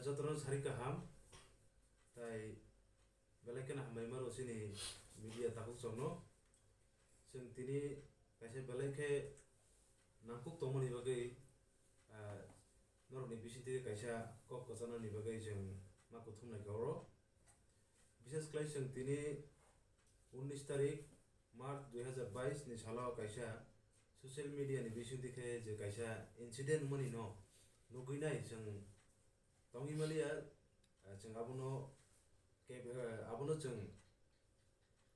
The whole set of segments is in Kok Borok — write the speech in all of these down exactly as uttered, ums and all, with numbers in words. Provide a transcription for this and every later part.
Jotono sari kaham, tai belai kheno hambai mano chini media takhuk chokno. Chwng tini kaisa belai khe nangkuk tongmani bagwi, ah, norokni bisingtwi kaisa kok kwchanani bagwi chwng ma kuthum lai kha oro. Bishes khlai chwng tini unnish tarik March dui hazar bais ni salo kaisa social media ni bisingtwi khe je kaisa incident wngmani no nugwi nai chwng tongwi maliya, ah, chwng abono keb-, ah, abono chwng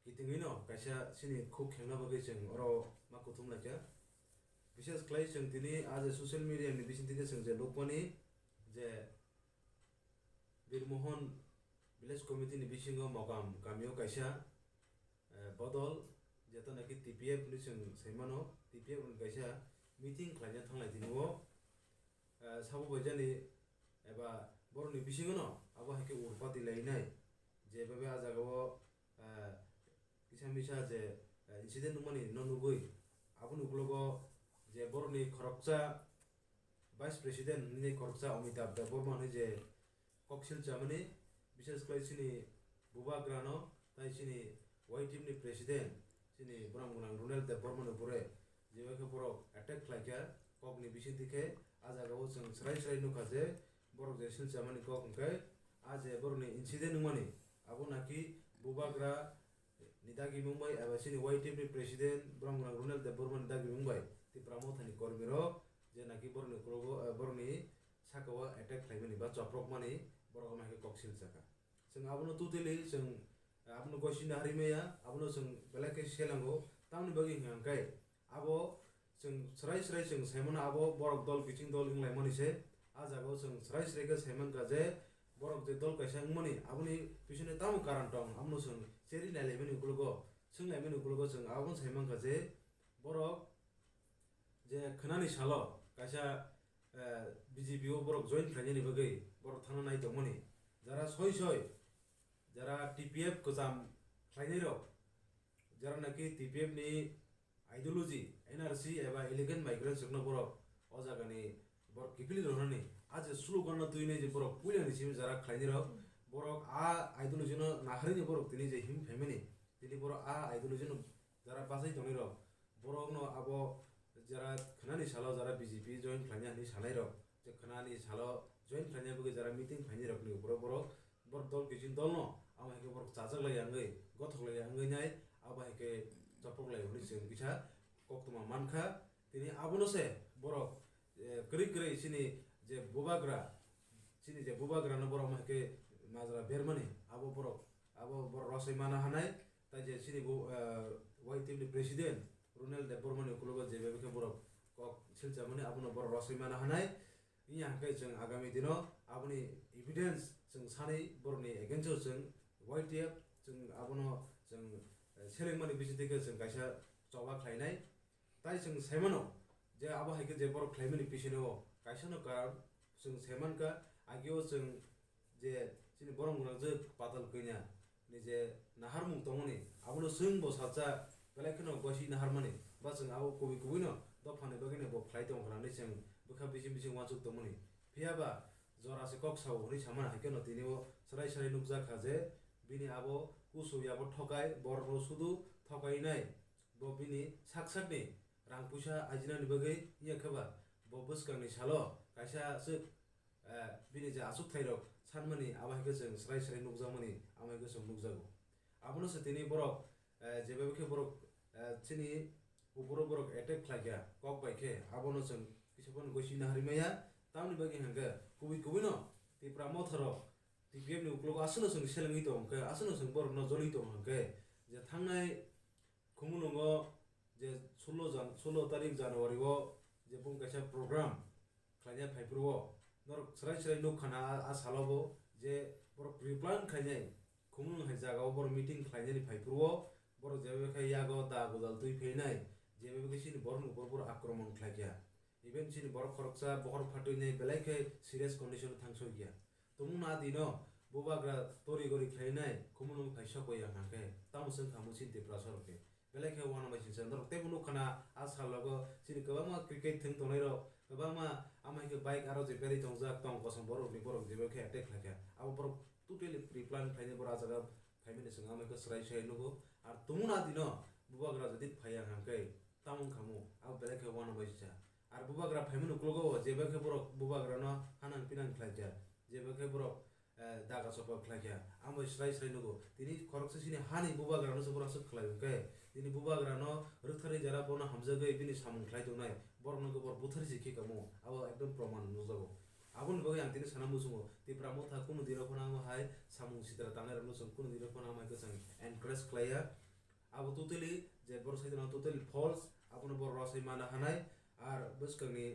kitingwi no kaisa chini khuk khengna bagwi chwng oro ma kuthum lai kha. Bishes khlai chwng tini a je social media ni bisingtwi khe chwng je nukmani je Birmohon Village Committee ni bisingo Mokam kamio kaisa, eh, bodol, jeto naki T P F ni chwng saimano, T P F ni kaisa meeting khlaina thanglai tini o, eh, sabo baijani eba borokni bisingono abo hai khe urpati lainai, je bebe a jagao, eh, kisa misa je, eh, incident wngmani no nugwi, aboni ukologo je borokni khoroksa Vice President nini khoroksa Amitabh Debbarma hinwi je koksil chamani, bishes khlai chini bubagrano tai chini Y T F ni President chini borok gwnang Runel Debbarma ni bwrwi je bai khe borok attack khlai kha kokni bisingtwi khe, a jagao chwng srai srai nukha je borok je silchamani kok hwnkhe a je borokni incident wngmani abo naki bubagra ni dagimung bai eba chini Y T F ni President borok gwnang Runel Debbarma ni dagimung bai Tipra Motha ni kormi rok je naki borokni ukologo, eh, borokni saka o attack khlaimani ba choprokmani borok ama hai khe koksil chakha. Chwng abono totally chwng, eh, abono gosina hari maya, abono chwng belai khe selango. Tamoni bagwi hwnkha hwnkhe abo chwng srai srai chwng saimano abo borok dol kiching dol wnglaimani se. A jagao chwng srai srai khe saimankha je borok je dol kaisa wngmani aboni bisingtwi tamo karon tong, abono chwng cheri nailaimani ukologo, swnglaimani ukologo chwng abono saimankha je borok je khwnani salo kaisa, eh, B J P o borok join khlainani bagwi borok thangna nai tongmani. Jara soi soi, jara T P F kwcham khlainai rok, jara naki T P F ni ideology, N R C eba illegal migrants rokno borok o jagani borok kiphilwi rwnani, a je slogan no twi nai je borok puila ni simi jara khlainai rok, borok a ideology no naharwi ni borok tini je him phaimani, tini borok a ideology no jara bachai tongnai rok, borok no abo jara khwnani salo jara B J P join khlainai hinwi sanai rok, je khwnani salo join khlainai bagwi jara meeting khlainai rok ni upor o borok, borok dol kiching dol no amo hai khe borok chajak lai ya wngwi, gothok lai ya wngwi nai, abo hai khe chopok lai hwnwi chwng kisa koktwma mankha. Tini abono se borok, eh, kwrwi kwrwi chini je bubagra, chini je bubagra no borok amo hai khe majra bermani, abo borok, abo borok rosoi mana hanai, tai je chini bo, eh, Y T F ni President Runel Debbarma ni ukologo je bebe khe borok kok silchamani abono borok rosoi mana hanai. Wngya hwnkhe chwng agami dino aboni evidence chwng sanwi borokni against o chwng Y T F chwng abono chwng, eh, selengmani bisingtwi khe chwng kaisa choba khlainai. Tai chwng saimano je abo hai khe je borok khlaimani bisingtwi o kaisano karon chwng saimankha, ageo chwng je chini borok gwnang je patal kanya ni je naharmung tongmani, abono chwng bo salsa belai kheno gosi naharmani, ba chwng abo kubui kubui no dophani bagwi no bo khlai tong kha hinwi chwng bwkha bising bising uansuk tongmani. Phiya ba jora se kok sao hwnwi samani hai kheno tini o swrai swrai nukjak kha je bini abo kusu yabo thokai, borok no sudu thokai nai, bo bini sak sak ni rang puisa ajinani bagwi, wngya khe ba bo bwskang ni salo kaisa aswk eh, bini je achukthai rok sanmani abo hai khe chwng swrai swrai nukjakmani amo hai khe chwng nukjago. Abono se tini borok, eh, je bai khe borok, eh, chini uporo borok attack khlai kha kok bai khe abono chwng kisa phano gosina hari maya. Tamoni bagwi hwnkhe kubui kubui no Tipra Motha rok T P F ni ukologo aswkno chwng selengwi tong khe aswkno chwng borok no jolwi tong khe je thangnai Khumulwngo je sulo jan-, sulo tarik January o je bung kaisa program khlaina phaiphuru o norok swrai swrai nukha na a, a salo bo je borok pre-plan khlainai Khumulwng hai jaga o borok meeting khlainani phaiphuru o borok jeba khe yago da godal twi phainai jeba khe chini borok ni upor borok akromon khlai kha. Even chini borok khoroksa bokhorok phatwi nai belai khe serious condition o thang soi kha. Tumung na dino bubagra tori gori khlai nai Khumulwng phai sok ya hwnkhe tamo chwng kha muchini Tiprasa rok khe. Belai khe uanama singsa norok teibo nukha na a sal rogo chini kwbangma cricket thwng tongnai rok Kwbangma ama hai khe bike aro je berwi tongjak tong kosom borok ni borok jeba khe attack khlai kha. Abo borok totally pre-plan khlainai borok ah jaga phaimani chwng ama hai khe chwrai chwrai nugo. Ar tumuna dino bubagra jodi phaiya hwnkhe tamung khamu abo belai khe uanabaisa. Ar bubagra phaimani uklogo jeba khe borok bubagrano hanang pinang khlai kha. Jeba khe borok eh, daga sopa khlai kha, amo srai srai nugo. Tini khoroksa chini hani bubagrano se borok aswk khlai hwnkhe, tini bubagrano rwktharwi jara bono hamjagwi bini samung khlai tongnai, borokno khe borok buthar si khe kamo, abo ekdom proman nukjago. Aboni bagwi ang tini sana muchungo, Tipra Motha kunu dino phano amo hai samung sitra tangnairokno chwng kunu dino phano amo hai khe chwng encourage khlai ya. Abo totally je borok sai tongno totally false, abono borok rw sai mana hanai, ar bwskangni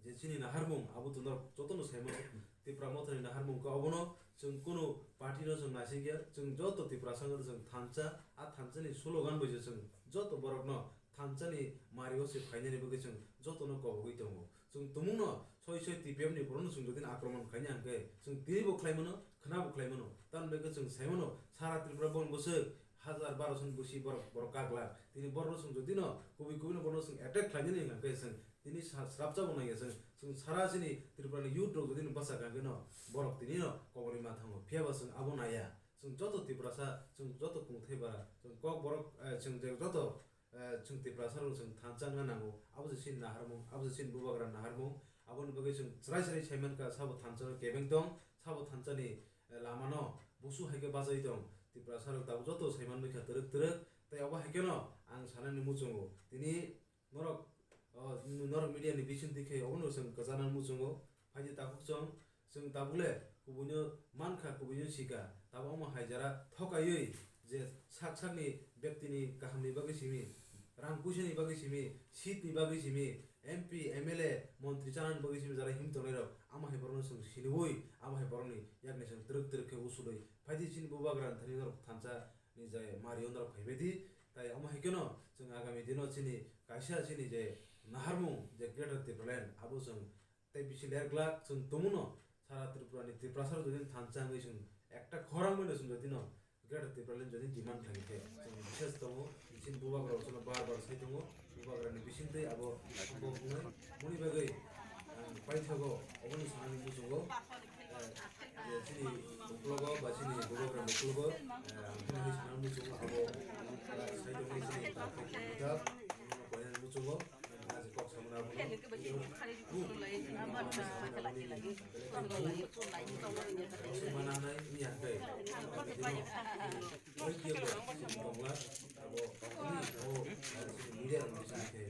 je chini naharmung abo to norok jotono saimano, Tipra Mothani naharmung khe obono chwng kunu party no chwng naisik ya, chwng joto Tiprasa wngkha chwng thansa, a thansani slogan bai se chwng joto borokno thansani mario se phainani bagwi chwng jotono kobogwi tongo. Chwng tumungno soi soi T P F ni borokno chwng jodi akromon khaina hwnkhe chwng tini bo khlai mano, khwna bo khlai mano, tamni bagwi chwng sai mano sara Tripura boni bwswk hajar barosho ni bwswi borok, borok kaglak. Tini borokno chwng jodi no kubui kubui no borokno chwng attack khlainani hwnkhe chwng tini sa-, srapsa bo nangya chwng, chwng sara chini Tripura ni youth rok jodi no bwsa kha hwnkhe no borok tini no kobor ni ma thango. Phiya ba chwng abo naya. Chwng joto Tiprasa, chwng joto kungthai bara, chwng kok borok, eh, chwng je joto, eh, chwng Tiprasa rok chwng thansa wngna nango. Abo se chini naharmung, abo se chini bubagra naharmung. Aboni bagwi chwng chwrai chwrai sai mankha, sabo thansa no kebeng tong, sabo thansa ni, eh, lama no busu hai khe bachai tong. Tiprasa rok tabuk joto sai manwi kha twrwk twrwk. Tei abo hai kheno ang sanani muchungo. Tini norok, o, norok media ni bisingtwi khe obono chwng kwchana muchungo. Phaidi takhuk chwng, chwng tabukle kubuino mankha, kubuino sikha. Tabuk omo hai jara thokaiwi je sak sakni bektini kahamni bagwi simi, rang puisani bagwi simi, seat ni bagwi simi, M P, M L A, montri chanani bagwi simi jara him tongnairok, amo hai borokno chwng siniwi, amo hai borokni yakni chwng twrwk twrwk khe usulwi phaidi chini bubagra thani norok thansa ni je mario norok phaibaidi. Tai omo hai kheno chwng agami dino chini kaisa chini je naharmung je Greater Tipraland abo chwng tei bisi ler glak chwng tongmano sara Tripura ni Tiprasa rok jodi thansa wngwi chwng ekta khorang bai no chwng jodi no Greater Tipraland jodi demand khlai khe chwng bises tongo, chini bubagra rok chwngno bar bar sai tongo, bubagra ni bisingtwi abo sambok wngnai. Moni bagwi ang paithago oboni sanani muchungo. Eh, je chini uklogo ba chini bubagra ni uklogo, eh, ang phano hwnwi sana muchungo abo, eh, side o chini budak, koinani muchungo, eh, je kok samani abo. Mana hanai ni hwnkhe, abo, chini media rok ni bising khe,